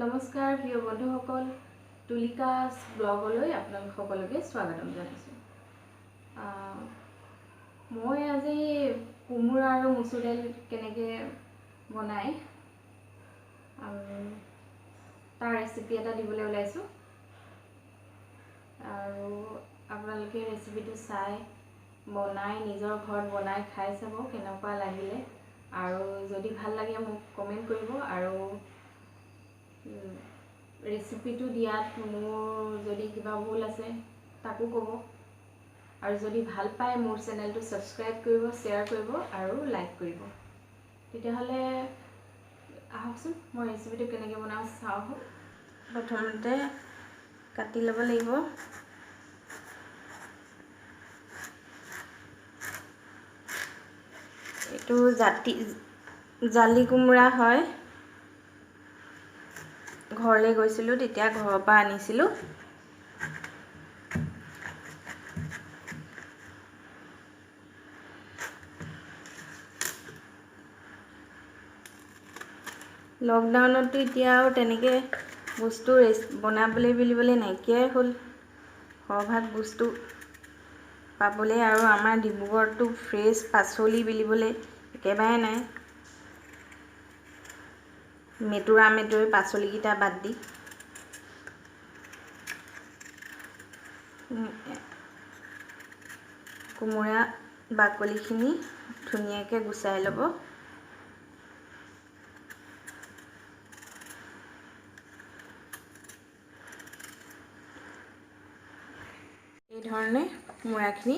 নমস্কাৰ প্ৰিয় বন্ধুসকল, তুলিকাছ ব্লগলৈ আপোনালোক সকলোকে স্বাগতম জনাইছোঁ। মই আজি কোমোৰা আৰু মচুৰ দাইল কেনেকৈ বনায় তাৰ ৰেচিপি এটা দিবলৈ ওলাইছোঁ, আৰু আপোনালোকে ৰেচিপিটো চাই বনাই নিজৰ ঘৰত বনাই খাই চাব কেনেকুৱা লাগিলে, আৰু যদি ভাল লাগে মোক কমেণ্ট কৰিব, আৰু ৰেচিপিটো দিয়াত মোৰ যদি কিবা ভুল আছে তাকো ক'ব, আৰু যদি ভাল পায় মোৰ চেনেলটো ছাবস্ক্ৰাইব কৰিব, শ্বেয়াৰ কৰিব আৰু লাইক কৰিব। তেতিয়াহ'লে আহকচোন মই ৰেচিপিটো কেনেকৈ বনাওঁ চাওঁ আহক। প্ৰথমতে কাটি ল'ব লাগিব। এইটো জালি কোমোৰা হয়, ঘৰলৈ গৈছিলোঁ তেতিয়া ঘৰৰ পৰা আনিছিলোঁ। লকডাউনততো এতিয়া আৰু তেনেকৈ বস্তু বনাবলৈ বুলিবলৈ নাইকিয়াই হ'ল, সৰহভাগ বস্তু পাবলৈ, আৰু আমাৰ ডিব্ৰুগড়ততো ফ্ৰেছ পাচলি বুলিবলৈ একেবাৰে নাই। মেটুৰা মেটুৰি পাচলিকেইটা বাদ দি কোমোৰা বাকলিখিনি ধুনীয়াকৈ গুচাই ল'ব। এই ধৰণে কোমোৰাখিনি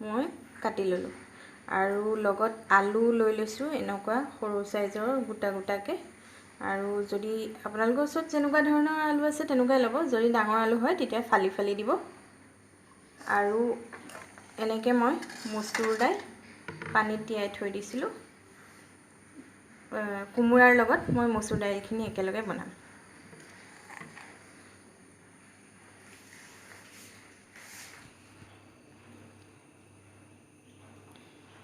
মই কাটি ল'লোঁ, আৰু লগত আলু লৈ লৈছোঁ এনেকুৱা সৰু চাইজৰ গোটা গোটাকৈ। আৰু যদি আপোনালোকৰ ওচৰত যেনেকুৱা ধৰণৰ আলু আছে তেনেকুৱাই ল'ব, যদি ডাঙৰ আলু হয় তেতিয়া ফালি ফালি দিব। আৰু এনেকৈ মই মচুৰ দাইল পানীত তিয়াই থৈ দিছিলোঁ, কোমোৰাৰ লগত মই মচুৰ দাইলখিনি একেলগে বনাম।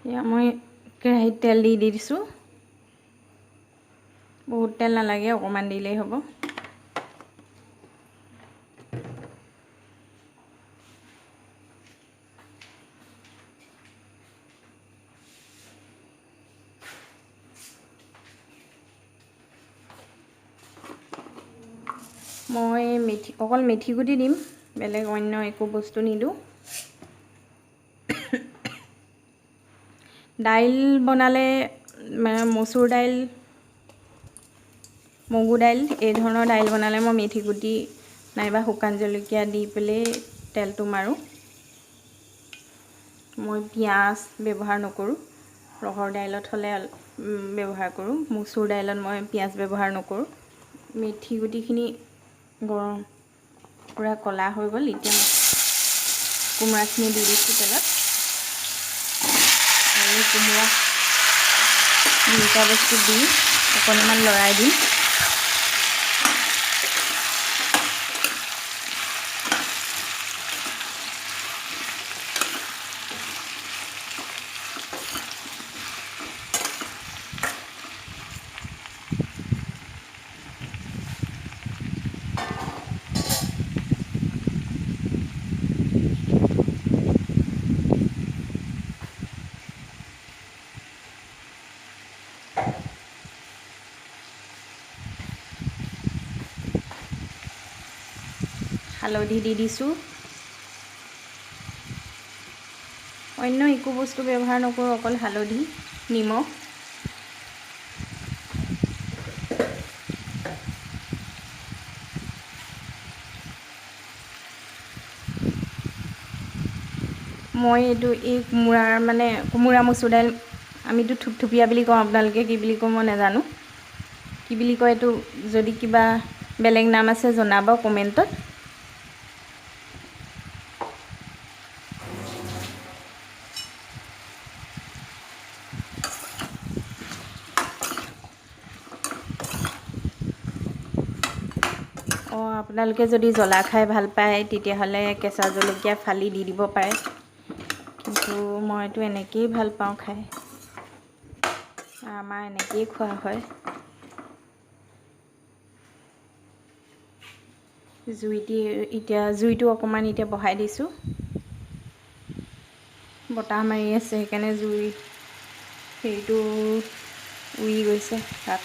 এয়া মই কেৰাহীত তেল দি দিছোঁ, বহুত তেল নালাগে, অকণমান দিলেই হ'ব। মই অকল মেথি গুটি দিম, বেলেগ অন্য একো বস্তু নিদিওঁ। দাইল বনালে মানে মচুৰ দাইল, মগু দাইল, এই ধৰণৰ দাইল বনালে মই মেথি গুটি নাইবা শুকান জলকীয়া দি পেলাই তেলটো মাৰোঁ। মই পিঁয়াজ ব্যৱহাৰ নকৰোঁ, ৰহৰ দাইলত হ'লে ব্যৱহাৰ কৰোঁ, মচুৰ দাইলত মই পিঁয়াজ ব্যৱহাৰ নকৰোঁ। মেথি গুটিখিনি গৰম পূৰা ক'লা হৈ গ'ল, এতিয়া কোমোৰাখিনি দি দিছোঁ তেলত। আৰু কোমোৰা দুয়োটা বস্তু দি অকণমান লৰাই দিম। হালধি দি দিছোঁ, অন্য একো বস্তু ব্যৱহাৰ নকৰোঁ, অকল হালধি, নিমখ। মই এই কোমোৰাৰ মানে কোমোৰা মচুৰ দাইল আমিতো থুপথুপীয়া বুলি কওঁ, আপোনালোকে কি বুলি কওঁ মই নাজানো, কি বুলি কয় এইটো, যদি কিবা বেলেগ নাম আছে জনাব কমেণ্টত। আপোনালোকে যদি জ্বলা খাই ভাল পায় তেতিয়াহ'লে কেঁচা জলকীয়া ফালি দি দিব পাৰে, কিন্তু মইতো এনেকৈয়ে ভাল পাওঁ খাই, আমাৰ এনেকৈয়ে খোৱা হয়। জুই দি এতিয়া জুইটো অকণমান এতিয়া বঢ়াই দিছোঁ। বতাহ মাৰি আছে, সেইকাৰণে জুই হেৰিটো উৰি গৈছে তাত।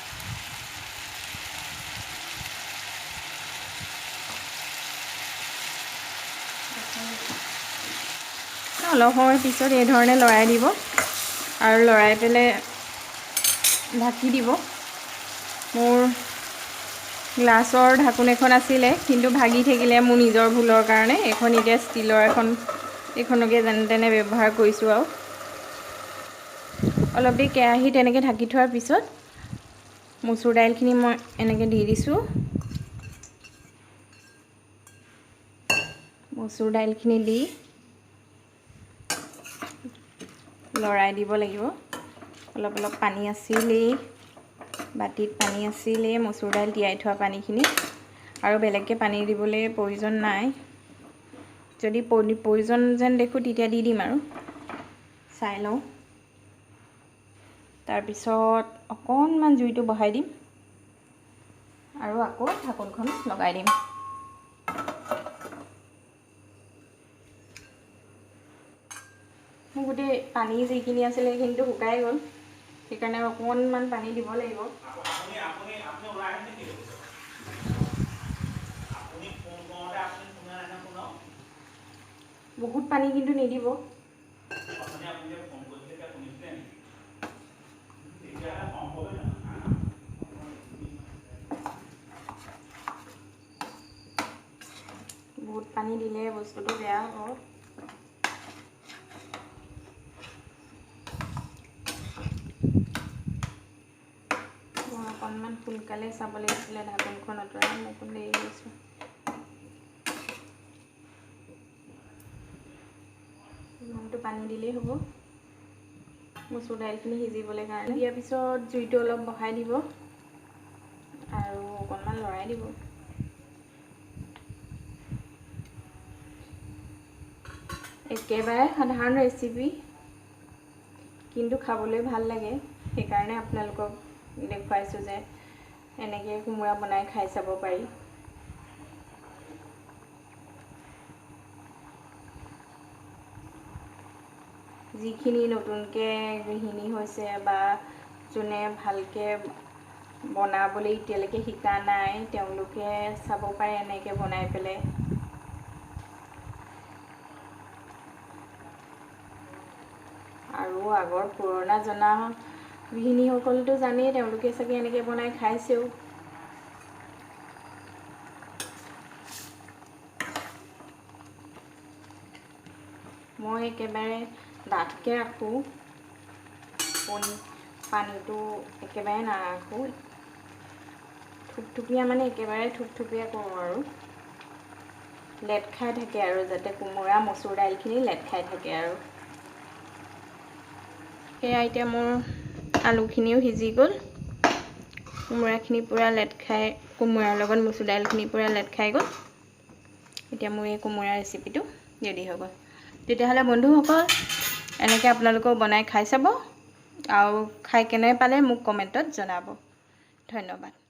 অলপ সময় পিছত এই ধৰণে লৰাই দিব আৰু লৰাই পেলাই ঢাকি দিব। মোৰ গ্লাছৰ ঢাকোন এখন আছিলে, কিন্তু ভাগি থাকিলে মোৰ নিজৰ ভুলৰ কাৰণে। এইখন এতিয়া ষ্টীলৰ এখন, এইখনকে যেনে তেনে ব্যৱহাৰ কৰিছোঁ আৰু। অলপ দেৰি কেৰাহী তেনেকৈ ঢাকি থোৱাৰ পিছত মচুৰ দাইলখিনি মই এনেকৈ দি দিছোঁ। মচুৰ দাইলখিনি দি লৰাই দিব লাগিব। অলপ অলপ পানী আছিলেই, বাতিত পানী আছিলেই, মচুৰ দাইল তিয়াই থোৱা পানীখিনি, আৰু বেলেগকৈ পানী দিবলৈ প্ৰয়োজন নাই। যদি প্ৰয়োজন যেন দেখোঁ তেতিয়া দি দিম আৰু, চাই লওঁ। তাৰপিছত অকণমান জুইটো বঢ়াই দিম আৰু আকৌ ঢাকোনখন লগাই দিম। মোৰ গোটেই পানী যিখিনি আছিলে সেইখিনিতো শুকাই গ'ল, সেইকাৰণে অকণমান পানী দিব লাগিব। বহুত পানী কিন্তু নিদিব। বহুত পানী দিলে বস্তুটো বেয়া হ'ব। মই অকণমান সোনকালে চাব লাগিছিলে ঢাকোনখন আঁতৰাই, মই অকণ দেৰি হৈছোঁ। ইমানটো পানী দিলেই হ'ব মচুৰ দাইলখিনি সিজিবলৈ কাৰণে। দিয়াৰ পিছত জুইটো অলপ বঢ়াই দিব আৰু অকণমান লৰাই দিব। একেবাৰে সাধাৰণ ৰেচিপি, কিন্তু খাবলৈ ভাল লাগে, সেইকাৰণে আপোনালোকক দেখুৱাইছোঁ যে এনেকৈ কোমোৰা বনাই খাই চাব পাৰি। যিখিনি নতুনকৈ গৃহিণী হৈছে বা যোনে ভালকৈ বনাবলৈ এতিয়ালৈকে শিকা নাই, তেওঁলোকে চাব পাৰে এনেকৈ বনাই পেলাই। আৰু আগৰ পুৰণা জনা গৃহিণীসকলতো জানেই, তেওঁলোকে চাগে এনেকৈ বনাই খাইছেও। মই একেবাৰে ডাঠকৈ ৰাখোঁ, পানীটো একেবাৰে নাৰাখোঁ, থুপথুপীয়া মানে একেবাৰে থুপথুপীয়া কৰোঁ আৰু লেট খাই থাকে আৰু, যাতে কোমোৰা মচুৰ দাইলখিনি লেট খাই থাকে আৰু। সেয়া এতিয়া মোৰ আলুখিনিও সিজি গ'ল, কোমোৰাখিনি পূৰা লেট খাই, কোমোৰাৰ লগত মচুৰ দাইলখিনি পূৰা লেট খাই গ'ল। এতিয়া মোৰ এই কোমোৰা ৰেচিপিটো ৰেডি হৈ গ'ল। তেতিয়াহ'লে বন্ধুসকল, এনেকৈ আপোনালোকেও বনাই খাই চাব আৰু খাই কেনে পালে মোক কমেণ্টত জনাব। ধন্যবাদ।